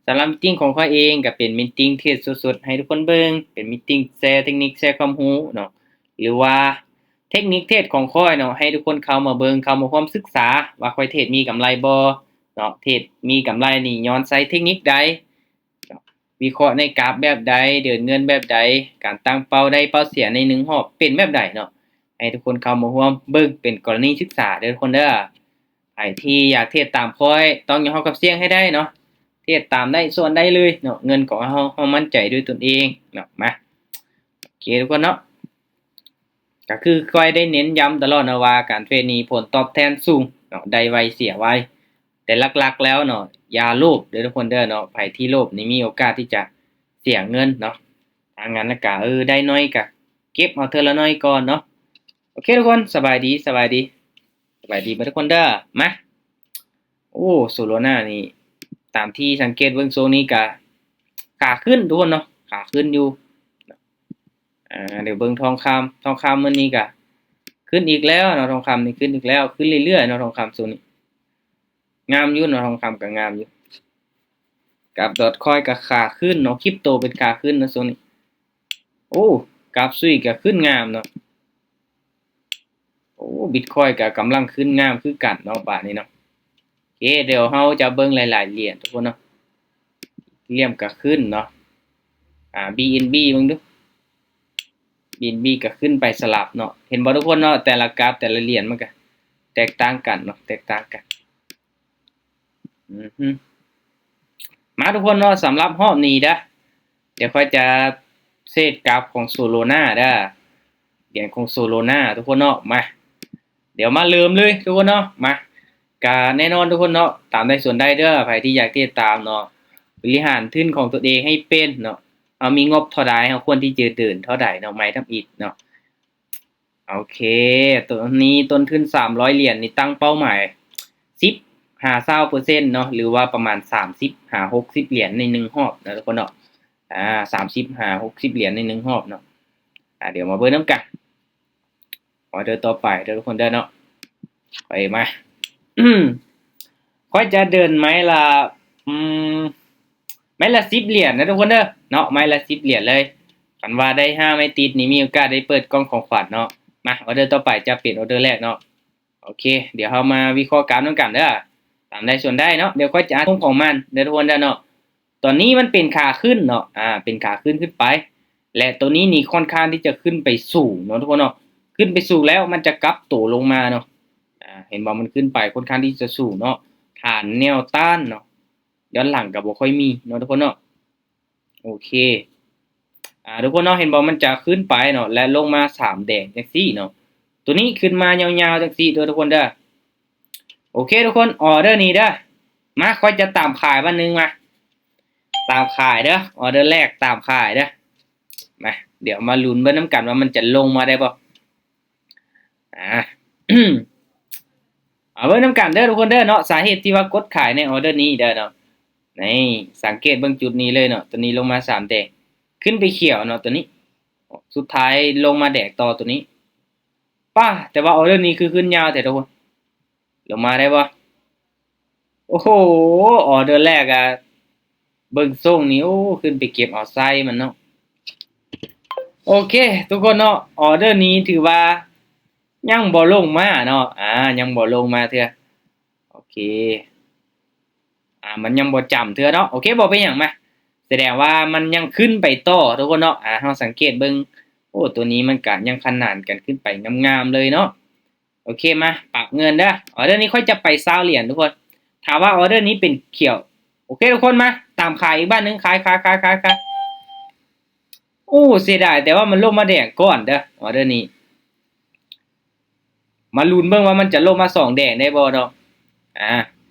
ສຳລັບມີດຕິ້ງຂອງຂ້ອຍເອງກໍເປັນມີດຕິ້ງເທຣດສົດໆໃຫ້ທຸກຄົນເບິ່ງ, ເປັນມີດຕິ້ງແຊເທັກນິກ ແຊຄວາມຮູ້ເນາະ ຫຼືວ່າເທັກນິກເທຣດຂອງຂ້ອຍເນາະ ໃຫ້ທຸກຄົນເຂົ້າມາເບິ່ງ, ເຂົ້າມາຮ່ວມສຶກສາວ່າຂ້ອຍເທຣດມີກຳໄລບໍ່ເນາະ, ເທຣດມີກຳໄລນີ້ຍ້ອນໃຊ້ເທັກນິກໃດ ວິເຄາະໃນກາຟແບບໃດ, ເດີນເງິນແບບໃດ, ການຕັ້ງເປົ້າໄດ້ເປົ້າເສຍໃນໜຶ່ງຮອບເປັນແບບໃດເນາະ, ໃຫ້ທຸກຄົນເຂົ້າມາຮ່ວມເບິ່ງເປັນກໍລະນີສຶກສາເດີທຸກຄົນເດີ. ໃຜທີ່ຢາກເທຣດຕາມຂ້ອຍ ຕ້ອງຍອມຮັບຄວາມສ່ຽງໃຫ້ໄດ້ເນາະ, ເທດຕາມໄດ້ສ່ວນໄດ້ເລີຍເນາະ, ເງິນຂອງເຮົາ ເຮົາໝັ້ນໃຈດ້ວຍຕົນເອງເນາະ. ມາ ໂອເຄທຸກຄົນເນາະ, ກໍຄືຂ້ອຍໄດ້ເນັ້ນຢ້ຳຕະຫຼອດເນາະວ່າ ການເທຣດນີ້ຜົນຕອບແທນສູງເນາະ, ໄດ້ໄວເສຍໄວ. ແຕ່ຫຼັກໆແລ້ວເນາະ ຢ່າໂລບເດີທຸກຄົນເດີເນາະ, ໃຜທີ່ໂລບນີ້ມີໂອກາດທີ່ຈະເສຍເງິນເນາະ. ທາງນັ້ນລະກະ ເອີ ໄດ້ໜ້ອຍກະເກັບເອົາເທື່ອລະໜ້ອຍກ່ອນເນາະ. ໂອເຄທຸກຄົນ ສະບາຍດີ ສະບາຍດີ ສະບາຍດີເບິດທຸກຄົນເດີ. ມາ ໂອ້ ໂຊໂລນານີ້ ຕາມທີ່ສັງເກດເບິ່ງໂຊນນີ້ກະຂາຂຶ້ນທຸກຄົນເນາະ, ຂາຂຶ້ນຢູ່. ອ່າ ດຽວເບິ່ງທອງຄຳ, ທອງຄຳມື້ນີ້ກະຂຶ້ນອີກແລ້ວເນາະ, ທອງຄຳນີ້ຂຶ້ນອີກແລ້ວ, ຂຶ້ນເລື້ອຍໆເນາະ ທອງຄຳໂຊນນີ້. ງາມຢູ່ເນາະ, ທອງຄຳກໍງາມຢູ່. ກາຟດອດຄອຍກໍຂາຂຶ້ນເນາະ, ຄຣິບໂຕເປັນຂາຂຶ້ນເນາະຊ່ວງນີ້. ໂອ້ ກາຟຊຸຍກໍຂຶ້ນງາມເນາະ. ໂອ້ ບິດຄອຍກໍກຳລັງຂຶ້ນງາມຄືກັນເນາະບາດນີ້ເນາະ. ໂອເຄ ດຽວເຮົາຈະເບິ່ງຫຼາຍໆຫຼຽນທຸກຄົນເນາະ, ຫຼຽນກໍຂຶ້ນເນາະ. ອ່າ ບີເອັນບີ ເບິ່ງດູ, ບີເອັນບີ ກໍຂຶ້ນໄປສະຫຼັບເນາະ. ເຫັນບໍ່ທຸກຄົນເນາະ, ແຕ່ລະກາຟແຕ່ລະຫຼຽນມັນກໍແຕກຕ່າງກັນເນາະ, ແຕກຕ່າງກັນ. ອືມ ມາທຸກຄົນເນາະ, ສຳລັບຮອບນີ້ເດີ ດຽວຂ້ອຍຈະເທຣດກາຟຂອງໂຊໂລນາເດີ, ຫຼຽນຂອງໂຊໂລນາທຸກຄົນເນາະ. ມາ ດຽວມາເລີ່ມເລີຍທຸກຄົນເນາະ. ມາ ກະແນ່ນອນທຸກຄົນເນາະ, ຕາມໄດ້ສ່ວນໄດ້ເດີ, ໃຜທີ່ຢາກເທຣດຕາມເນາະ ບໍລິຫານທຶນຂອງຕົນເອງໃຫ້ເປັນເນາະ. ເຮົາມີງົບເທົ່າໃດ ເຮົາຄວນທີ່ຈະເດີນເທົ່າໃດເນາະ, ໃໝ່ທຳອິດເນາະ. ໂອເຄ ໂຕນີ້ຕົ້ນທຶນສາມຮ້ອຍຫຼຽນນີ້ ຕັ້ງເປົ້າໝາຍສິບຫາຊາວເປີເຊັນເນາະ ຫຼືວ່າປະມານສາມສິບຫາຫົກສິບຫຼຽນໃນໜຶ່ງຮອບເນາະທຸກຄົນເນາະ. ອ່າ ສາມສິບຫາຫົກສິບຫຼຽນໃນໜຶ່ງຮອບເນາະ. ອ່າ ດຽວມາເບິ່ງນຳກັນ ອໍເດີຕໍ່ໄປເດີທຸກຄົນເດີເນາະ. ໄປມາ ຂ້ອຍຈະເດີນໄມ້ລະ ອືມ ໄມ້ລະສິບຫຼຽນນະທຸກຄົນເດີເນາະ, ໄມ້ລະສິບຫຼຽນເລີຍ. ຄັນວ່າໄດ້ຫ້າໄມ້ຕິດນີ້ ມີໂອກາດໄດ້ເປີດກ່ອງຂອງຂວັນເນາະ. ມາ ອໍເດີຕໍ່ໄປຈະເປັນອໍເດີແລກເນາະ. ໂອເຄ ດຽວເຮົາມາວິເຄາະກາຟນຳກັນເດີ, ຕາມໄດ້ສ່ວນໄດ້ເນາະ. ດຽວຂ້ອຍຈະອ່ານໂຮງຂອງມັນເດີທຸກຄົນເດີເນາະ. ຕອນນີ້ມັນເປັນຂາຂຶ້ນເນາະ, ອ່າ ເປັນຂາຂຶ້ນຂຶ້ນໄປ ແລະ ໂຕນີ້ນີ້ຄ່ອນຂ້າງທີ່ຈະຂຶ້ນໄປສູງເນາະທຸກຄົນເນາະ. ຂຶ້ນໄປສູງແລ້ວມັນຈະກັບໂຕລົງມາເນາະ. ອ່າ ເຫັນບໍ່ ມັນຂຶ້ນໄປຄ່ອນຂ້າງທີ່ຈະສູງເນາະ, ຖານແນວຕ້ານເນາະ ຍ້ອນຫຼັງກໍບໍ່ຄ່ອຍມີເນາະທຸກຄົນເນາະ. ໂອເຄ ອ່າ ທຸກຄົນເນາະ ເຫັນບໍ່ ມັນຈະຂຶ້ນໄປເນາະ ແລະ ລົງມາສາມແດງຈັ່ງຊີ້ເນາະ. ໂຕນີ້ຂຶ້ນມາຍາວໆຈັ່ງຊີ້ເດີທຸກຄົນເດີ. ໂອເຄທຸກຄົນ ອໍເດີນີ້ເດີ ມາ ຂ້ອຍຈະຕາມຂາຍບາດໜຶ່ງ ມາ ຕາມຂາຍເດີ, ອໍເດີແລກຕາມຂາຍເດີ. ມາ ດຽວມາລຸ້ນເບິ່ງນຳກັນວ່າມັນຈະລົງມາໄດ້ບໍ່. ອ່າ ເອົາເບິ່ງນຳກັນເດີທຸກຄົນເດີເນາະ, ສາເຫດທີ່ວ່າກົດຂາຍໃນອໍເດີນີ້ເດີເນາະ. ນີ້ ສັງເກດເບິ່ງຈຸດນີ້ເລີຍເນາະ, ໂຕນີ້ລົງມາສາມແດງ ຂຶ້ນໄປຂຽວເນາະ ໂຕນີ້ ສຸດທ້າຍລົງມາແດງຕໍ່ໂຕນີ້. ປ້າ ແຕ່ວ່າອໍເດີນີ້ຄືຂຶ້ນຍາວແທ້ທຸກຄົນ, ລົງມາໄດ້ບໍ່? ໂອ້ໂຫ ອໍເດີແລກອະ ເບິ່ງຊົງນີ້ ໂອ້ ຂຶ້ນໄປເກັບເອົາໄຊມັນເນາະ. ໂອເຄທຸກຄົນເນາະ, ອໍເດີນີ້ຖືວ່າຍັງບໍ່ລົງມາເນາະ, ອ່າ ຍັງບໍ່ລົງມາເທື່ອ. ໂອເຄ ອ່າ ມັນຍັງບໍ່ຈຳເທື່ອເນາະ. ໂອເຄ ບໍ່ເປັນຫຍັງ, ມາ ສະແດງວ່າມັນຍັງຂຶ້ນໄປຕໍ່ທຸກຄົນເນາະ. ອ່າ ເຮົາສັງເກດເບິ່ງ, ໂອ້ ໂຕນີ້ມັນກະຍັງຂະໜານກັນຂຶ້ນໄປງາມໆເລີຍເນາະ. ໂອເຄ ມາ ປັບເງິນເດີ. ອໍເດີນີ້ຂ້ອຍຈະໄປຊາວຫຼຽນທຸກຄົນ. ຖ້າວ່າອໍເດີນີ້ເປັນຂຽວ, ໂອເຄທຸກຄົນ ມາ ຕາມຂາຍອີກບາດໜຶ່ງ, ຂາຍ ຂາຍ ຂາຍ ຂາຍ ຂາຍ. ໂອ້ ເສຍດາຍ ແຕ່ວ່າມັນລົງມາແດງກ່ອນເດີ ອໍເດີນີ້. ມາລຸ້ນເບິ່ງວ່າມັນຈະລົງມາສອງແດງໄດ້ບໍ່ເນາະ. ອ່າ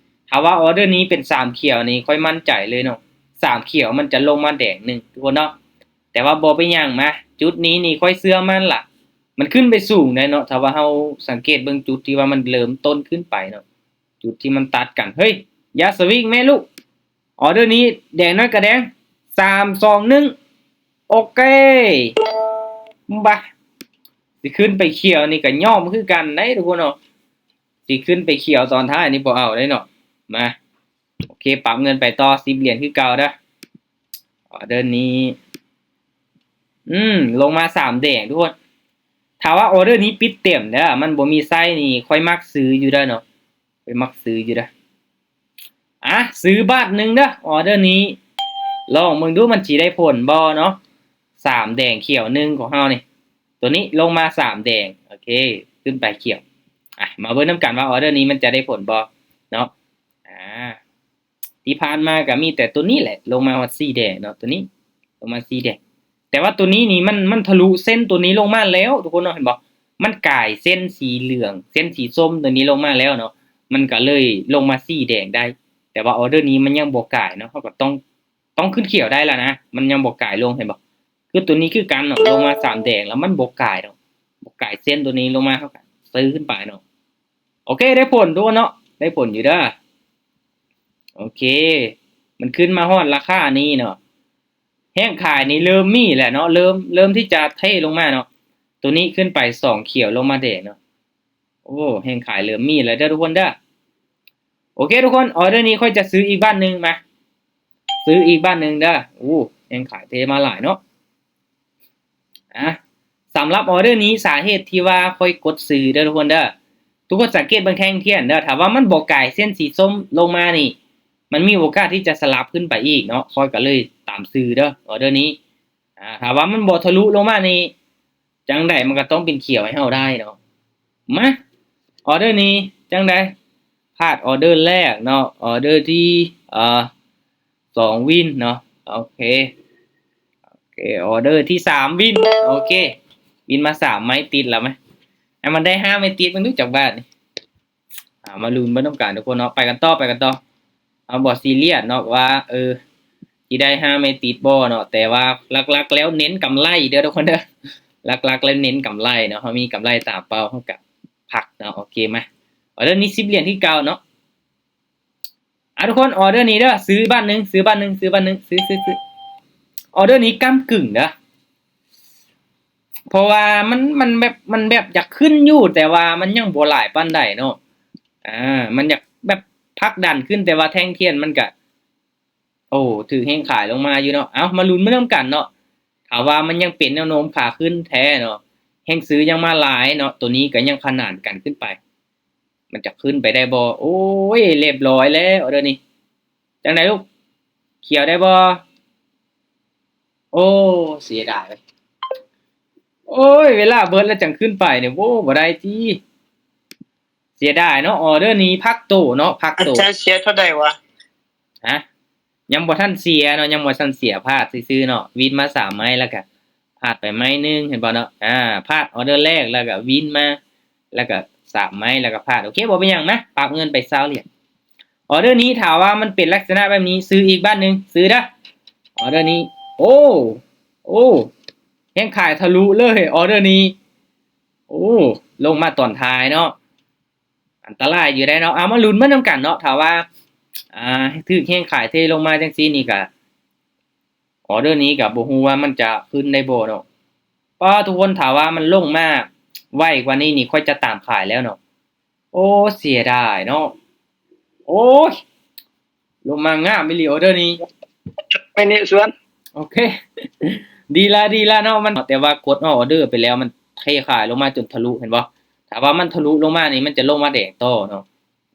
ຖ້າວ່າອໍເດີນີ້ເປັນສາມຂຽວນີ້ ຂ້ອຍໝັ້ນໃຈເລີຍເນາະ, ສາມຂຽວມັນຈະລົງມາແດງໜຶ່ງທຸກຄົນເນາະ. ແຕ່ວ່າບໍ່ເປັນຫຍັງ, ມາ ຈຸດນີ້ນີ້ຂ້ອຍເຊື່ອໝັ້ນລະ, ມັນຂຶ້ນໄປສູງໄດ໋ເນາະ. ຖ້າວ່າເຮົາສັງເກດເບິ່ງຈຸດທີ່ວ່າມັນເລີ່ມຕົ້ນຂຶ້ນໄປເນາະ, ຈຸດທີ່ມັນຕັດກັນ. ເຮີ້ຍ ຢ່າສະວິງແມ່ລູກ. ອໍເດີນີ້ແດງນ້ອຍກະແດງ. ສາມ ສອງ ໜຶ່ງ ໂອເຄ ບາ ຊິຂຶ້ນໄປຂຽວນີ້ກະຍອມຄືກັນໄດ໋ທຸກຄົນເນາະ. ຊິຂຶ້ນໄປຂຽວຕອນທ້າຍນີ້ບໍ່ເອົາໄດ໋ເນາະ. ມາ ໂອເຄ ປັບເງິນໄປຕໍ່ ສິບຫຼຽນຄືເກົ່າເດີ້. ອໍເດີນີ້ ອືມ ລົງມາສາມແດງທຸກຄົນ. ຖ້າວ່າອໍເດີນີ້ປິດເຕັມເດີ້ ມັນບໍ່ມີໄຊນີ້ ຂ້ອຍມັກຊື້ຢູ່ເດີ້ເນາະ ຂ້ອຍມັກຊື້ຢູ່ເດີ້. ອ່ະ ຊື້ບາດໜຶ່ງເດີ້ ອໍເດີນີ້ ລອງເບິ່ງດູມັນຊິໄດ້ຜົນບໍ່ເນາະ. ສາມແດງຂຽວໜຶ່ງຂອງເຮົານີ້ ໂຕນີ້ລົງມາສາມແດງ ໂອເຄ ຂຶ້ນໄປຂຽວ. ອ່ະ ມາເບິ່ງນຳກັນວ່າອໍເດີນີ້ມັນຈະໄດ້ຜົນບໍ່ເນາະ. ອ່າ ທີ່ຜ່ານມາກໍມີແຕ່ໂຕນີ້ແຫຼະ ລົງມາຮອດສີແດງເນາະ ໂຕນີ້ລົງມາສີແດງ. ແຕ່ວ່າໂຕນີ້ນີ້ມັນ ມັນທະລຸເສັ້ນໂຕນີ້ລົງມາແລ້ວທຸກຄົນເນາະ ເຫັນບໍ່? ມັນກາຍເສັ້ນສີເຫຼືອງ ເສັ້ນສີສົ້ມໂຕນີ້ລົງມາແລ້ວເນາະ ມັນກໍເລີຍລົງມາສີແດງໄດ້. ແຕ່ວ່າອໍເດີນີ້ມັນຍັງບໍ່ກາຍເນາະ ເຮົາກໍຕ້ອງ ຕ້ອງຂຶ້ນຂຽວໄດ້ລະນະ ມັນຍັງບໍ່ກາຍລົງ ເຫັນບໍ່? ຄືໂຕນີ້ຄືກັນເນາະ ລົງມາສາມແດງແລ້ວມັນບໍ່ກາຍເນາະ ບໍ່ກາຍເສັ້ນໂຕນີ້ລົງມາ ເຮົາກໍຊື້ຂຶ້ນໄປເນາະ. ໂອເຄ ໄດ້ຜົນທຸກຄົນເນາະ ໄດ້ຜົນຢູ່ເດີ້. ໂອເຄ ມັນຂຶ້ນມາຮອດລາຄານີ້ເນາະ ແຮງຂາຍນີ້ເລີ່ມມີແລ້ວເນາະ ເລີ່ມ ເລີ່ມທີ່ຈະເທລົງມາເນາະ. ໂຕນີ້ຂຶ້ນໄປສອງຂຽວລົງມາແດງເນາະ. ໂອ້ ແຮງຂາຍເລີ່ມມີແລ້ວເດີ້ທຸກຄົນເດີ້. ໂອເຄທຸກຄົນ ອໍເດີນີ້ຂ້ອຍຈະຊື້ອີກບາດໜຶ່ງ ມາ ຊື້ອີກບາດໜຶ່ງເດີ້. ໂອ້ ແຮງຂາຍເທມາຫຼາຍເນາະ. ອ່ະ ສຳລັບອໍເດີນີ້ ສາເຫດທີ່ວ່າຂ້ອຍກົດຊື້ເດີ້ທຸກຄົນເດີ້ ທຸກຄົນສັງເກດເບິ່ງແທ່ງທຽນເດີ້ ຖ້າວ່າມັນບໍ່ກາຍເສັ້ນສີສົ້ມລົງມານີ້ ມັນມີໂອກາດທີ່ຈະສະຫຼັບຂຶ້ນໄປອີກເນາະ ຂ້ອຍກໍເລີຍຕາມຊື້ເດີ້ ອໍເດີນີ້. ອ່າ ຖ້າວ່າມັນບໍ່ທະລຸລົງມານີ້ ຈັ່ງໃດມັນກໍຕ້ອງເປັນຂຽວໃຫ້ເຮົາໄດ້ເນາະ. ມາ ອໍເດີນີ້ຈັ່ງໃດ? ພາດອໍເດີແລກເນາະ ອໍເດີທີ່ ເອີ ສອງວິນເນາະ. ໂອເຄ ໂອເຄ ອໍເດີທີ່ສາມວິນ. ໂອເຄ ວິນມາສາມໄມ້ຕິດແລ້ວ ມາ ໃຫ້ມັນໄດ້ຫ້າໄມ້ຕິດເບິ່ງດູຈັກບາດນີ້. ອ່າ ມາລຸ້ນເບິ່ງນຳກັນທຸກຄົນເນາະ ໄປກັນຕໍ່ ໄປກັນຕໍ່. ເຮົາບໍ່ຊີຣຽສເນາະວ່າ ເອີ ຊິໄດ້ຫ້າໄມ້ຕິດບໍ່ເນາະ ແຕ່ວ່າຫຼັກໆແລ້ວເນັ້ນກຳໄລເດີ້ທຸກຄົນເດີ້ ຫຼັກໆແລ້ວເນັ້ນກຳໄລເນາະ. ເຮົາມີກຳໄລຕາມເປົ້າ ເຮົາກໍພັກເນາະ. ໂອເຄ ມາ ອໍເດີນີ້ສິບຫຼຽນຄືເກົ່າເນາະ. ອ່າ ທຸກຄົນ ອໍເດີນີ້ເດີ້ ຊື້ບາດໜຶ່ງ ຊື້ບາດໜຶ່ງ ຊື້ບາດໜຶ່ງ ຊື້ ຊື້ ຊື້. ອໍເດີນີ້ກ້ຳກຶ່ງເດີ້ ເພາະວ່າມັນ ມັນແບບ ມັນແບບຢາກຂຶ້ນຢູ່ ແຕ່ວ່າມັນຍັງບໍ່ຫຼາຍປານໃດເນາະ. ອ່າ ມັນຢາກແບບຜັກດັນຂຶ້ນ ແຕ່ວ່າແທ່ງທຽນມັນກະ ໂອ້ ຖືກແຮງຂາຍລົງມາຢູ່ເນາະ. ເອົ້າ ມາລຸ້ນໄປນຳກັນເນາະ ຖ້າວ່າມັນຍັງເປັນແນວໂນ້ມຂາຂຶ້ນແທ້ເນາະ ແຮງຊື້ຍັງມາຫຼາຍເນາະ ໂຕນີ້ກໍຍັງຂະໜານກັນຂຶ້ນໄປ ມັນຈະຂຶ້ນໄປໄດ້ບໍ່? ໂອ້ຍ ຮຽບຮ້ອຍແລ້ວເດີ້ນີ້. ຈັ່ງໃດລູກ? ຂຽວໄດ້ບໍ່? ໂອ້ ເສຍດາຍເວີຍ. ໂອ້ຍ ເວລາເບິດແລ້ວຈັ່ງຂຶ້ນໄປນີ້ ໂອ້ ບໍ່ໄດ້ຕິ. ເສຍດາຍເນາະ ອໍເດີນີ້ພັກໂຕເນາະ ພັກໂຕ. ອາຈານເສຍເທົ່າໃດວະ? ຮະ? ຍັງບໍ່ທັນເສຍເນາະ ຍັງບໍ່ທັນເສຍ ພາດຊື່ໆເນາະ. ວິນມາສາມໄມ້ ແລ້ວກະພາດໄປໄມ້ໜຶ່ງ ເຫັນບໍ່ເນາະ. ອາ ພາດອໍເດີແລກ ແລ້ວກະວິນມາ ແລ້ວກະສາມໄມ້ ແລ້ວກະພາດ. ໂອເຄ ບໍ່ເປັນຫຍັງ ມາ ປັບເງິນໄປຊາວຫຼຽນ. ອໍເດີນີ້ ຖ້າວ່າມັນເປັນລັກສະນະແບບນີ້ ຊື້ອີກບາດໜຶ່ງ ຊື້ເດີ້. ອໍເດີນີ້ ໂອ້ ໂອ້ ແຮງຂາຍທະລຸເລີຍ ອໍເດີນີ້. ໂອ້ ລົງມາຕອນທ້າຍເນາະ ອັນຕະລາຍຢູ່ໄດ໋ເນາະ. ເອົາ ມາລຸ້ນເບິ່ງນຳກັນເນາະ ຖ້າວ່າ ອ່າ ຖືກແຮງຂາຍເທລົງມາຈັ່ງຊີ້ນີ້ກະ ອໍເດີນີ້ກະບໍ່ຮູ້ວ່າມັນຈະຂຶ້ນໄດ້ບໍ່ເນາະ. ປ້າ ທຸກຄົນ ຖ້າວ່າມັນລົງມາໄວກວ່ານີ້ນີ້ ຂ້ອຍຈະຕາມຂາຍແລ້ວເນາະ. ໂອ້ ເສຍດາຍເນາະ. ໂອ້ຍ ລົງມາງາມອີ່ຫຼີ ອໍເດີນີ້ ໄປນີ້ສວນ. ໂອເຄ ດີລະ ດີລະເນາະ ມັນ ແຕ່ວ່າກົດອອກອໍເດີໄປແລ້ວ ມັນເທຂາຍລົງມາຈົນທະລຸ ເຫັນບໍ່? ຖ້າວ່າມັນທະລຸລົງມານີ້ ມັນຈະລົງມາແດງຕໍ່ເນາະ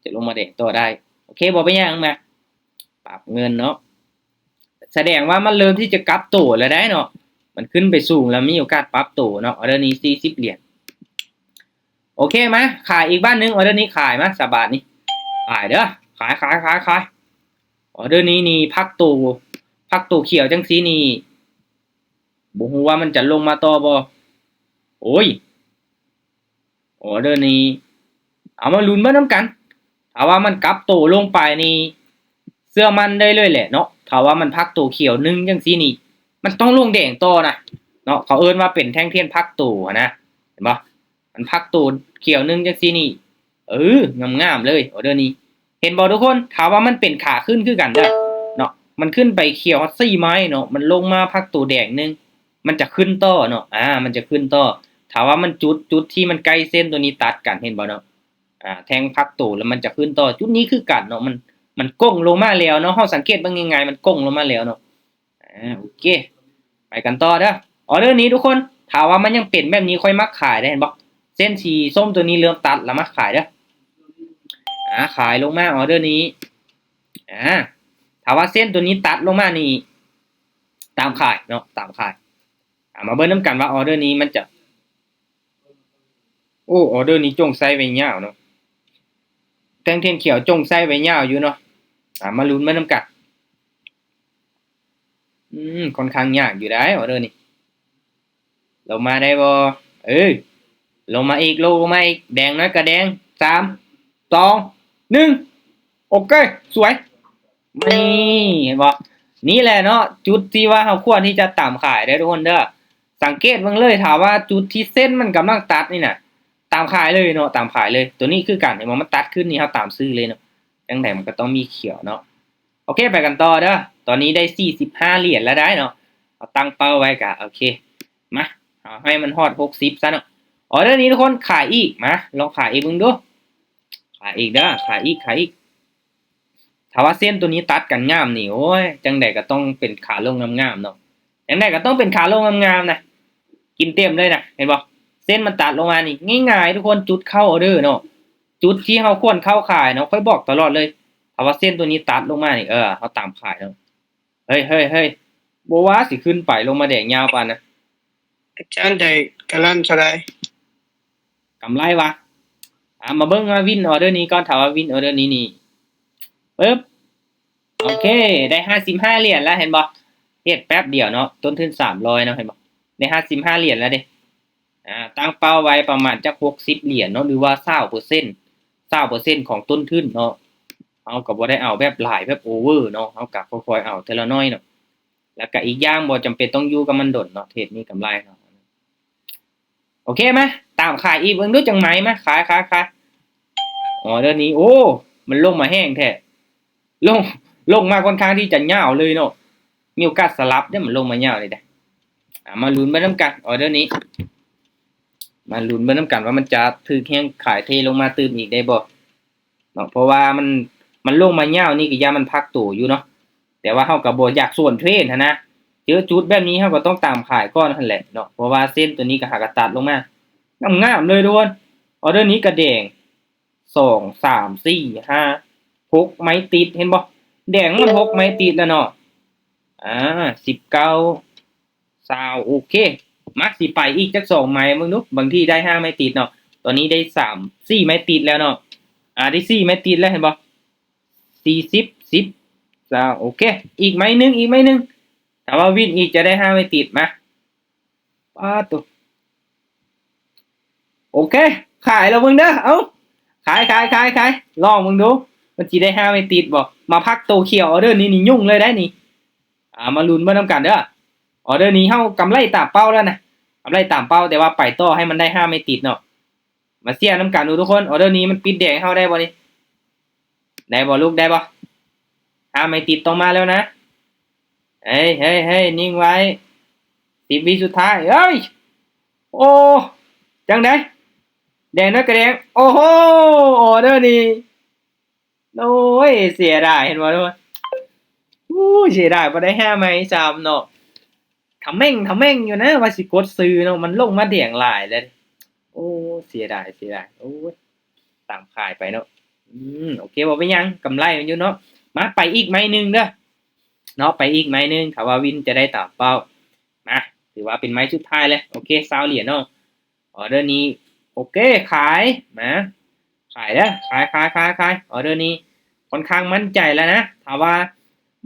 ຈະລົງມາແດງຕໍ່ໄດ້. ໂອເຄ ບໍ່ເປັນຫຍັງ ມາ ປັບເງິນເນາະ. ສະແດງວ່າມັນເລີ່ມທີ່ຈະກັບໂຕແລ້ວໄດ໋ເນາະ ມັນຂຶ້ນໄປສູງແລ້ວ ມີໂອກາດປັບໂຕເນາະ. ອໍເດີນີ້ສີ່ສິບຫຼຽນ. ໂອເຄ ມາ ຂາຍອີກບາດໜຶ່ງ. ອໍເດີນີ້ຂາຍ ມາ ສາບາດນີ້ ຂາຍເດີ້ ຂາຍ ຂາຍ ຂາຍ ຂາຍ. ອໍເດີນີ້ນີ້ພັກໂຕ ພັກໂຕຂຽວຈັ່ງຊີ້ນີ້ ບໍ່ຮູ້ວ່າມັນຈະລົງມາຕໍ່ບໍ່. ໂອ້ຍ ອໍເດີນີ້ ເອົາມາລຸ້ນເບິ່ງນຳກັນ. ຖ້າວ່າມັນກັບໂຕລົງໄປນີ້ ເຊື່ອໝັ້ນໄດ້ເລີຍແຫຼະເນາະ. ຖ້າວ່າມັນພັກໂຕຂຽວໜຶ່ງຈັ່ງຊີ້ນີ້ ມັນຕ້ອງລົງແດງຕໍ່ນະເນາະ. ເຂົາເອີ້ນວ່າເປັນແທ່ງທຽນພັກໂຕຫັ້ນນະ ເຫັນບໍ່? ມັນພັກໂຕຂຽວໜຶ່ງຈັ່ງຊີ້ນີ້ ເອີ ງາມໆເລີຍ ອໍເດີນີ້. ເຫັນບໍ່ທຸກຄົນ? ຖ້າວ່າມັນເປັນຂາຂຶ້ນຄືກັນເດີ້ເນາະ ມັນຂຶ້ນໄປຂຽວຮອດສີ່ໄມ້ເນາະ ມັນລົງມາພັກໂຕແດງໜຶ່ງ ມັນຈະຂຶ້ນຕໍ່ເນາະ. ອາ ມັນຈະຂຶ້ນຕໍ່ ຖ້າວ່າມັນຈຸດ ຈຸດທີ່ມັນໃກ້ເສັ້ນໂຕນີ້ຕັດກັນ ເຫັນບໍ່ເນາະ? ອາ ແທ່ງພັກໂຕແລ້ວມັນຈະຂຶ້ນຕໍ່. ຈຸດນີ້ຄືກັນເນາະ ມັນ ມັນໂກ່ງລົງມາແລ້ວເນາະ. ເຮົາສັງເກດເບິ່ງງ່າຍໆ ມັນໂກ່ງລົງມາແລ້ວເນາະ. ອ່າ ໂອເຄ ໄປກັນຕໍ່ເດີ. ອໍເດີນີ້ທຸກຄົນ ຖ້າວ່າມັນຍັງເປັນແບບນີ້ ຂ້ອຍມັກຂາຍເດ້ ເຫັນບໍ່? ເສັ້ນສີສົ້ມຕົວນີ້ເລີ່ມຕັດແລ້ວ ມາຂາຍເດີ. ອ່າ ຂາຍລົງມາ ອໍເດີນີ້. ອ່າ ຖ້າວ່າເສັ້ນຕົວນີ້ຕັດລົງມານີ້ ຕາມຂາຍເນາະ ຕາມຂາຍ. ອ່າ ມາເບິ່ງນຳກັນວ່າອໍເດີນີ້ມັນຈະ ໂອ້ ອໍເດີນີ້ຈົ່ງໃຊ້ໄວ້ຍາວເນາະ. ແທ່ງທຽນຂຽວຈົ່ງໃຊ້ໄວ້ຍາວຢູ່ເນາະ. ອ່າ ມາລຸ້ນເບິ່ງນຳກັນ. ອືມ ຂ້ອນຂ້າງຍາກຢູ່ໄດ໋ ອໍເດີນີ້. ລົງມາໄດ້ບໍ່? ເອີ ລົງມາອີກ ລົງມາອີກ. ແດງໜ້ອຍກະແດງ. ສາມ ສອງ ໜຶ່ງ ໂອເຄ ສວຍ. ນີ້ ເຫັນບໍ່? ນີ້ແຫຼະເນາະ ຈຸດທີ່ວ່າເຮົາຄວນທີ່ຈະຕາມຂາຍເດີທຸກຄົນເດີ. ສັງເກດເບິ່ງເລີຍ ຖ້າວ່າຈຸດທີ່ເສັ້ນມັນກຳລັງຕັດນີ້ນະ ຕາມຂາຍເລີຍເນາະ ຕາມຂາຍເລີຍ. ຕົວນີ້ຄືກັນ ເຫັນບໍ່? ມັນຕັດຂຶ້ນນີ້ ເຮົາຕາມຊື້ເລີຍເນາະ. ຈັ່ງໃດມັນກະຕ້ອງມີຂຽວເນາະ. ໂອເຄ ໄປກັນຕໍ່ເດີ. ຕອນນີ້ໄດ້ສີ່ສິບຫ້າຫຼຽນແລ້ວໄດ໋ເນາະ. ເຮົາຕັ້ງເປົ້າໄວ້ກະ ໂອເຄ ມາ ເອົາໃຫ້ມັນຮອດຫົກສິບຊະເນາະ. ອໍເດີນີ້ທຸກຄົນ ຂາຍອີກ. ມາ ລອງຂາຍອີກເບິ່ງດູ. ຂາຍອີກເດີ ຂາຍອີກ ຂາຍອີກ. ຖ້າວ່າເສັ້ນຕົວນີ້ຕັດກັນງາມນີ້ ໂອ້ຍ ຈັ່ງໃດກະຕ້ອງເປັນຂາລົງງາມໆເນາະ. ຈັ່ງໃດກະຕ້ອງເປັນຂາລົງງາມໆນະ. ກິນເຕັມເລີຍນະ ເຫັນບໍ່? ເສັ້ນມັນຕັດລົງມານີ້ ງ່າຍໆທຸກຄົນ ຈຸດເຂົ້າອໍເດີເນາະ. ຈຸດທີ່ເຮົາຄວນເຂົ້າຂາຍເນາະ ຂ້ອຍບອກຕະຫຼອດເລີຍ. ຖ້າວ່າເສັ້ນຕົວນີ້ຕັດລົງມານີ້ ເອີ ເຮົາຕາມຂາຍເນາະ. ເຮີ້ຍ ເຮີ້ຍ ເຮີ້ຍ ບໍ່ວ່າຊິຂຶ້ນໄປລົງມາແດງຍາວປານນະ. ອາຈານໄດ້ກຳລັນເທົ່າໃດ? ກຳໄລວະ? ອ່າ ມາເບິ່ງວ່າວິນອໍເດີນີ້ກ່ອນ. ຖ້າວ່າວິນອໍເດີນີ້ນີ້ ປຶບ ໂອເຄ ໄດ້ຫ້າສິບຫ້າຫຼຽນແລ້ວ ເຫັນບໍ່? ເຮັດແປັບດຽວເນາະ ຕົ້ນທຶນສາມຮ້ອຍເນາະ ເຫັນບໍ່? ໄດ້ຫ້າສິບຫ້າຫຼຽນແລ້ວເດ້. ອ່າ ຕັ້ງເປົ້າໄວ້ປະມານຈັກຫົກສິບຫຼຽນເນາະ ຫຼືວ່າຊາວເປີເຊັນ ຊາວເປີເຊັນຂອງຕົ້ນທຶນເນາະ. ເຮົາກະບໍ່ໄດ້ເອົາແບບຫຼາຍ ແບບໂອເວີເນາະ ເຮົາກະຄ່ອຍໆເອົາເທື່ອລະໜ້ອຍເນາະ. ແລ້ວກະອີກຢ່າງບໍ່ຈຳເປັນຕ້ອງຢູ່ກັບມັນດົນເນາະ ເທຣດນີ້ກຳໄລເນາະ. ໂອເຄ ມາ ຕາມຂາຍອີກເບິ່ງດູ ຈັ່ງໃໝ ມາ ຂາຍ ຂາຍ ຂາຍ. ອໍເດີນີ້ ໂອ້ ມັນລົງມາແຮງແທ້ ລົງ ລົງມາຄ່ອນຂ້າງທີ່ຈະຍາວເລີຍເນາະ. ມີໂອກາດສະຫຼັບເດ້ ມັນລົງມາຍາວນີ້ເດ້. ອ່າ ມາລຸ້ນເບິ່ງນຳກັນ ອໍເດີນີ້ ມາລຸ້ນເບິ່ງນຳກັນວ່າມັນຈະຖືກແຮງຂາຍເທລົງມາຕື່ມອີກໄດ້ບໍ່ເນາະ. ເພາະວ່າມັນ ມັນລົງມາຍາວນີ້ກະຢ້ານມັນພັກໂຕຢູ່ເນາະ. ແຕ່ວ່າເຮົາກະບໍ່ຢາກສວນເທຣນຫັ້ນນະ ເຈີຈຸດແບບນີ້ເຮົາກະຕ້ອງຕາມຂາຍກ່ອນຫັ້ນແຫຼະເນາະ. ເພາະວ່າເສັ້ນໂຕນີ້ກະຫາກະຕັດລົງມາງາມໆເລີຍທຸກຄົນ. ອໍເດີນີ້ກະແດງ ສອງ ສາມ ສີ່ ຫ້າ ຫົກໄມ້ຕິດ ເຫັນບໍ່? ແດງມັນຫົກໄມ້ຕິດແລ້ວເນາະ. ອ່າ ສິບເກົ້າ ຊາວ ໂອເຄ ມາ ຊິໄປອີກຈັກສອງໄມ້ເບິ່ງດູ ບາງທີໄດ້ຫ້າໄມ້ຕິດເນາະ. ຕອນນີ້ໄດ້ສາມ ສີ່ໄມ້ຕິດແລ້ວເນາະ. ອ່າ ໄດ້ສີ່ໄມ້ຕິດແລ້ວ ເຫັນບໍ່? ສີ່ສິບ ສິບ ຊາວ ໂອເຄ ອີກໄມ້ໜຶ່ງ ອີກໄມ້ໜຶ່ງ. ຖ້າວ່າວິນອີກຈະໄດ້ຫ້າໄມ້ຕິດ. ມາ ປາດໂຕ ໂອເຄ ຂາຍແລ້ວເບິ່ງເດີ. ເອົ້າ ຂາຍ ຂາຍ ຂາຍ ຂາຍ ລອງເບິ່ງດູ ມັນຊິໄດ້ຫ້າໄມ້ຕິດບໍ່? ມາພັກໂຕຂຽວ ອໍເດີນີ້ນີ້ຫຍຸ້ງເລີຍໄດ໋ນີ້. ອ່າ ມາລຸ້ນເບິ່ງນຳກັນເດີ. ອໍເດີນີ້ເຮົາກຳໄລຕາມເປົ້າແລ້ວນະ ກຳໄລຕາມເປົ້າ ແຕ່ວ່າໄປຕໍ່ໃຫ້ມັນໄດ້ຫ້າໄມ້ຕິດເນາະ. ມາເຊຍນຳກັນດູທຸກຄົນ ອໍເດີນີ້ມັນປິດແດງໃຫ້ເຮົາໄດ້ບໍ່ນີ້? ໄດ້ບໍ່ລູກ ໄດ້ບໍ່? ຫ້າໄມ້ຕິດຕ້ອງມາແລ້ວນະ. ເຮີ້ຍ ເຮີ້ຍ ເຮີ້ຍ ນິ່ງໄວ້ ສິບວິສຸດທ້າຍ. ເອີຍ ໂອ້ ຈັ່ງໃດ? ແດງເດີກະແດງ. ໂອ້ໂຫ ອໍເດີນີ້ ໂອ້ຍ ເສຍດາຍ ເຫັນບໍ່ທຸກຄົນ? ໂອ້ຍ ເສຍດາຍ ບໍ່ໄດ້ຫ້າໄມ້ຊ້ຳເນາະ. ທຳແມ່ງ ທຳແມ່ງຢູ່ນະ ວ່າຊິກົດຊື້ເນາະ ມັນລົງມາແດງຫຼາຍແລ້ວ. ໂອ້ ເສຍດາຍ ເສຍດາຍ. ໂອ້ຍ ຕາມຂາຍໄປເນາະ. ອືມ ໂອເຄ ບໍ່ເປັນຫຍັງ ກຳໄລມັນຢູ່ເນາະ. ມາ ໄປອີກໄມ້ໜຶ່ງເດີເນາະ ໄປອີກໄມ້ໜຶ່ງ ຖ້າວ່າວິນຈະໄດ້ຕາມເປົ້າ. ມາ ຖືວ່າເປັນໄມ້ສຸດທ້າຍແລ້ວ. ໂອເຄ ຊາວຫຼຽນເນາະ. ອໍເດີນີ້ ໂອເຄ ຂາຍ ມາ ຂາຍເດີ ຂາຍ ຂາຍ ຂາຍ ຂາຍ. ອໍເດີນີ້ຂ້ອນຂ້າງໝັ້ນໃຈແລ້ວນະ ຖ້າວ່າ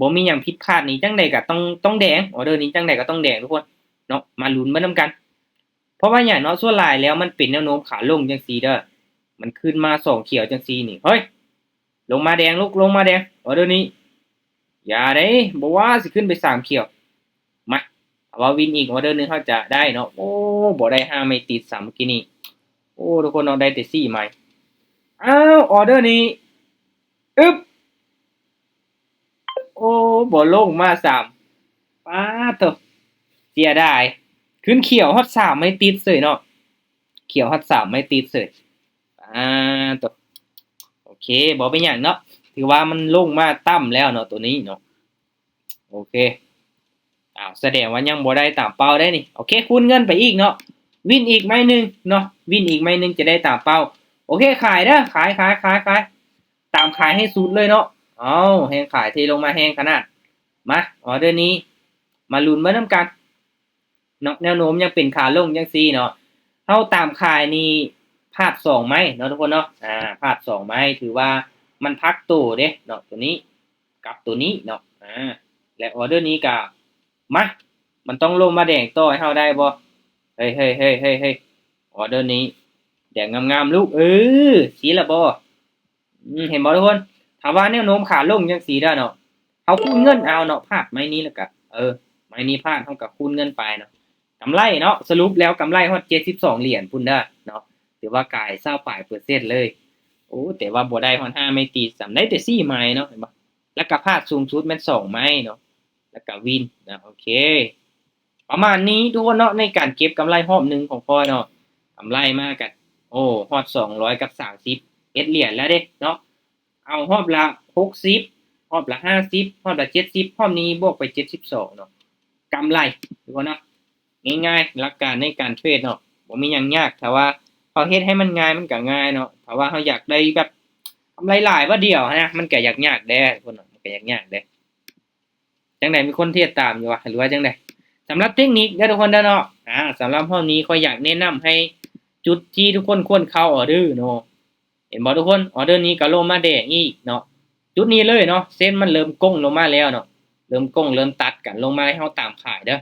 ບໍ່ມີຫຍັງຜິດພາດນີ້ ຈັ່ງໃດກະຕ້ອງ ຕ້ອງແດງ. ອໍເດີນີ້ຈັ່ງໃດກະຕ້ອງແດງທຸກຄົນເນາະ. ມາລຸ້ນເບິ່ງນຳກັນ. ເພາະວ່າຫຍັງເນາະ ສ່ວນຫຼາຍແລ້ວມັນເປັນແນວໂນ້ມຂາລົງຈັ່ງຊີ້ເດີ ມັນຂຶ້ນມາສອງຂຽວຈັ່ງຊີ້ນີ້. ເຮີ້ຍ ລົງມາແດງລູກ ລົງມາແດງ. ອໍເດີນີ້ ຢ່າເດ້ ບໍ່ວ່າຊິຂຶ້ນໄປສາມຂຽວ. ມາ ເອົາວ່າວິນອີກອໍເດີໜຶ່ງເຮົາຈະໄດ້ເນາະ. ໂອ້ ບໍ່ໄດ້ຫ້າໄມ້ຕິດຊ້ຳເມື່ອກີ້ນີ້. ໂອ້ ທຸກຄົນເນາະ ໄດ້ແຕ່ສີ່ໄມ້. ອ້າວ ອໍເດີນີ້ ອຶບ ໂອ້ ບໍ່ລົງມາຊ້ຳ. ປາດໂທ້ ເສຍດາຍ ຂຶ້ນຂຽວຮອດສາມໄມ້ຕິດເສີຍເນາະ. ຂຽວຮອດສາມໄມ້ຕິດເສີຍ. ອ່າ ໂຕ ໂອເຄ ບໍ່ເປັນຫຍັງເນາະ. ຖືວ່າມັນລົງມາຕ່ຳແລ້ວເນາະ ໂຕນີ້ເນາະ. ໂອເຄ ອ້າວ ສະແດງວ່າຍັງບໍ່ໄດ້ຕາມເປົ້າໄດ໋ນີ້. ໂອເຄ ຄູນເງິນໄປອີກເນາະ ວິນອີກໄມ້ໜຶ່ງເນາະ ວິນອີກໄມ້ໜຶ່ງຈະໄດ້ຕາມເປົ້າ. ໂອເຄ ຂາຍເດີ ຂາຍ ຂາຍ ຂາຍ ຂາຍ ຕາມຂາຍໃຫ້ສຸດເລີຍເນາະ. ເອົ້າ ແຮງຂາຍເທລົງມາແຮງຂະໜາດ. ມາ ອໍເດີນີ້ ມາລຸ້ນເບິ່ງນຳກັນເນາະ. ແນວໂນ້ມຍັງເປັນຂາລົງຈັ່ງຊີ້ເນາະ ເຮົາຕາມຂາຍນີ້ພາດສອງໄມ້ເນາະທຸກຄົນເນາະ. ອາ ພາດສອງໄມ້ ຖືວ່າມັນພັກໂຕເດ້ເນາະ ໂຕນີ້ກັບໂຕນີ້ເນາະ. ອາ ແລະ ອໍເດີນີ້ກະ ມາ ມັນຕ້ອງລົງມາແດງຕໍ່ໃຫ້ເຮົາໄດ້ບໍ່? ເຮີ້ຍ ເຮີ້ຍ ເຮີ້ຍ ເຮີ້ຍ ເຮີ້ຍ ອໍເດີນີ້ແດງງາມໆລູກ. ເອີ ຊີ້ລະບໍ່? ອືມ ເຫັນບໍ່ທຸກຄົນ? ຖ້າວ່າແນວໂນ້ມຂາລົງຈັ່ງຊີ້ແລ້ວເນາະ ເຮົາຄູນເງິນເອົາເນາະ ພາດໄມ້ນີ້ແລ້ວກະ ເອີ ໄມ້ນີ້ພາດ ເຮົາກະຄູນເງິນໄປເນາະ. ກຳໄລເນາະ ສະຫຼຸບແລ້ວກຳໄລຮອດເຈັດສິບສອງຫຼຽນພຸ້ນເດີເນາະ ຖືວ່າກາຍຊາວປາຍເປີເຊັນເລີຍ. ໂອ້ ແຕ່ວ່າບໍ່ໄດ້ຮອດຫ້າໄມ້ຕີຊ້ຳ ໄດ້ແຕ່ສີ່ໄມ້ເນາະ ເຫັນບໍ່? ແລ້ວກະພາດສູງສຸດແມ່ນສອງໄມ້ເນາະ ແລ້ວກະວິນນະ. ໂອເຄ ປະມານນີ້ທຸກຄົນເນາະ ໃນການເກັບກຳໄລຮອບໜຶ່ງຂອງຂ້ອຍເນາະ. ກຳໄລມາກະ ໂອ້ ຮອດສອງຮ້ອຍກັບສາມສິບເອັດຫຼຽນແລ້ວເດ້ເນາະ. ເອົາຮອບລະຫົກສິບ ຮອບລະຫ້າສິບ ຮອບລະເຈັດສິບ ຮອບນີ້ບວກໄປເຈັດສິບສອງເນາະ. ກຳໄລທຸກຄົນເນາະ ງ່າຍໆ ຫຼັກການໃນການເທຣດເນາະ ບໍ່ມີຫຍັງຍາກ. ຖ້າວ່າເຮົາເຮັດໃຫ້ມັນງ່າຍ ມັນກະງ່າຍເນາະ. ຖ້າວ່າເຮົາຢາກໄດ້ແບບກຳໄລຫຼາຍບາດດຽວຫັ້ນນະ ມັນກະຍາກໆແດ່ທຸກຄົນເນາະ ມັນກະຍາກໆແດ່. ຈັ່ງໃດ ມີຄົນເທດຕາມຢູ່ວະ ຫຼືວ່າຈັ່ງໃດ? ສຳລັບເຕັກນິກເດີທຸກຄົນເດີເນາະ ອາ ສຳລັບຮອບນີ້ຂ້ອຍຢາກແນະນຳໃຫ້ຈຸດທີ່ທຸກຄົນຄວນເຂົ້າອໍເດີເນາະ. ເຫັນບໍ່ທຸກຄົນ? ອໍເດີນີ້ກໍລົງມາແດງອີກເນາະ ຈຸດນີ້ເລີຍເນາະ ເສັ້ນມັນເລີ່ມໂກ່ງລົງມາແລ້ວເນາະ ເລີ່ມໂກ່ງເລີ່ມຕັດກັນລົງມາໃຫ້ເຮົາຕາມຂາຍເດີ.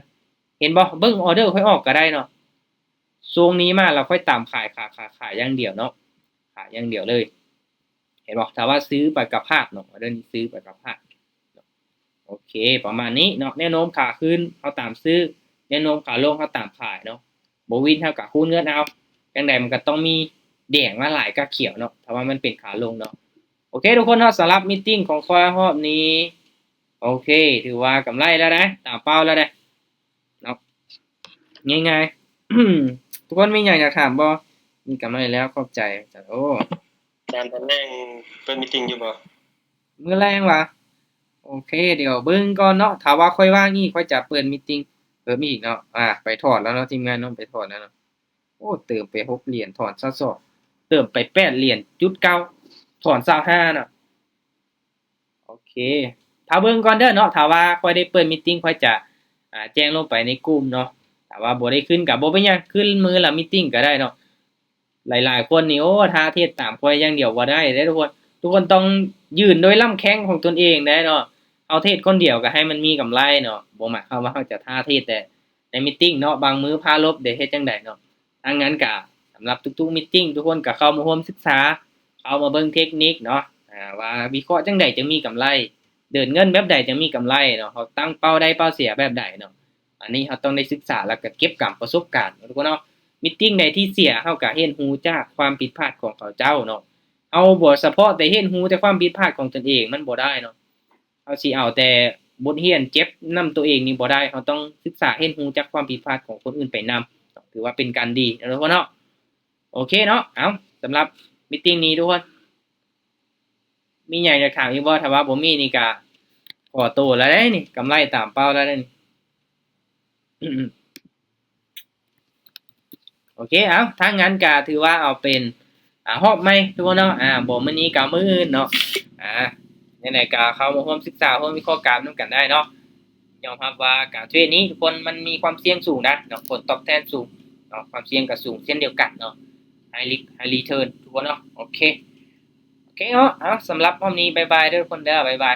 ເຫັນບໍ່? ເບິ່ງອໍເດີຂ້ອຍອອກກໍໄດ້ເນາະ ຊ່ວງນີ້ມາແລ້ວຂ້ອຍຕາມຂາຍ ຂາຍ ຂາຍ ຂາຍຢ່າງດຽວເນາະ ຂາຍຢ່າງດຽວເລີຍ. ເຫັນບໍ່? ຖ້າວ່າຊື້ໄປກັບພາດເນາະ ເດີນີ້ຊື້ໄປກັບພາດ. ໂອເຄ ປະມານນີ້ເນາະ ແນວໂນ້ມຂາຂຶ້ນເຮົາຕາມຊື້ ແນວໂນ້ມຂາລົງເຮົາຕາມຂາຍເນາະ. ບໍ່ວິນເຮົາກະຄູນເງິນເອົາ ຈັ່ງໃດມັນກະຕ້ອງມີແດງມາຫຼາຍກວ່າຂຽວເນາະ ຖ້າວ່າມັນເປັນຂາລົງເນາະ. ໂອເຄທຸກຄົນເນາະ ສຳລັບມີດຕິງຂອງຂ້ອຍຮອບນີ້ ໂອເຄ ຖືວ່າກຳໄລແລ້ວໄດ໋ ຕາມເປົ້າແລ້ວໄດ໋ ເນາະ ງ່າຍໆ. ທຸກຄົນມີຫຍັງຢາກຖາມບໍ່? ມີກຳໄລແລ້ວ ຂອບໃຈ. ໂອ້ ອາຈານ ຕອນແລງເປີດມີດຕິງຢູ່ບໍ່? ມື້ແລງຫວາ? ໂອເຄ ດຽວເບິ່ງກ່ອນເນາະ ຖ້າວ່າຂ້ອຍວ່າງອີກ ຂ້ອຍຈະເປີດມີດຕິງເພີ່ມອີກເນາະ. ອາ ໄປຖອນແລ້ວເນາະ ທີມງານເນາະ ໄປຖອນແລ້ວເນາະ. ໂອ້ ເຕີມໄປຫົກຫຼຽນ ຖອນຊາວສອງ ເຕີມໄປແປດຫຼຽນຈຸດເກົ້າ ຖອນຊາວຫ້າເນາະ. ໂອເຄ ຖ້າເບິ່ງກ່ອນເດີເນາະ ຖ້າວ່າຂ້ອຍໄດ້ເປີດມີດຕິງ ຂ້ອຍຈະ ອາ ແຈ້ງລົງໄປໃນກຸ່ມເນາະ. ຖ້າວ່າບໍ່ໄດ້ຂຶ້ນກໍບໍ່ເປັນຫຍັງ ຂຶ້ນມື້ລະມີດຕິງກໍໄດ້ເນາະ. ຫຼາຍໆຄົນນີ້ ໂອ້ ຖ້າເທດຕາມຂ້ອຍຢ່າງດຽວບໍ່ໄດ້ເດ້ທຸກຄົນ. ທຸກຄົນຕ້ອງຢືນດ້ວຍລຳແຂ້ງຂອງຕົນເອງໄດ້ເນາະ. ເຮົາເທດຄົນດຽວກໍໃຫ້ມັນມີກຳໄລເນາະ ບໍ່ໝາຍຄວາມວ່າເຮົາຈະຖ້າເທດແຕ່ໃນມີດຕິງເນາະ. ບາງມື້ພາລົບເດ້ ເຮັດຈັ່ງໃດເນາະ? ທາງນັ້ນກະສຳລັບທຸກໆມີດຕິງ ທຸກຄົນກະເຂົ້າມາຮ່ວມສຶກສາ ເຂົ້າມາເບິ່ງເທັກນິກເນາະ ອາ ວ່າວິເຄາະຈັ່ງໃດຈຶ່ງມີກຳໄລ ເດີນເງິນແບບໃດຈຶ່ງມີກຳໄລເນາະ. ເຮົາຕັ້ງເປົ້າໄດ້ເປົ້າເສຍແບບໃດເນາະ. ອັນນີ້ເຮົາຕ້ອງໄດ້ສຶກສາ ແລ້ວກະເກັບກຳປະສົບການເນາະທຸກຄົນເນາະ. ມີດຕິງໃດທີ່ເສຍ ເຮົາກະຮຽນຮູ້ຈາກຄວາມຜິດພາດຂອງເຂົາເຈົ້າເນາະ. ເຮົາບໍ່ສະເພາະແຕ່ຮຽນຮູ້ແຕ່ຄວາມຜິດພາດຂອງຕົນເອງ ມັນບໍ່ໄດ້ເນາະ. ເຮົາຊິເອົາແຕ່ບົດຮຽນເຈັບນຳຕົວເອງນີ້ບໍ່ໄດ້ ເຮົາຕ້ອງສຶກສາຮຽນຮູ້ຈາກຄວາມຜິດພາດຂອງຄົນອື່ນໄປນຳ ຖືວ່າເປັນການດີເນາະທຸກຄົນເນາະ. ໂອເຄເນາະ ເອົາ ສຳລັບມີດຕິງນີ້ທຸກຄົນ ມີຫຍັງຢາກຖາມອີກບໍ່? ຖ້າວ່າບໍ່ມີນີ້ກະຂໍໂຕແລ້ວເດ້ນີ້ ກຳໄລຕາມເປົ້າແລ້ວເດ້ນີ້. ໂອເຄ ເອົາ ທາງນັ້ນກະຖືວ່າເອົາເປັນ ອາ ຮອບໃໝ່ທຸກຄົນເນາະ. ອາ ບໍ່ມື້ນີ້ກະມື້ອື່ນເນາະ. ອາ ຈັ່ງໃດກະເຂົ້າມາຮ່ວມສຶກສາ ຮ່ວມວິເຄາະການນຳກັນໄດ້ເນາະ. ຍອມຮັບວ່າການເທຣດນີ້ທຸກຄົນ ມັນມີຄວາມສ່ຽງສູງນະເນາະ ຜົນຕອບແທນສູງເນາະ ຄວາມສ່ຽງກະສູງເຊັ່ນດຽວກັນເນາະ. ໄຮລິກ ໄຮຣີເທີນ ທຸກຄົນເນາະ. ໂອເຄ ໂອເຄເນາະ ເອົາ ສຳລັບຮອບນີ້ ບາຍບາຍເດີທຸກຄົນເດີ ບາຍບາຍ.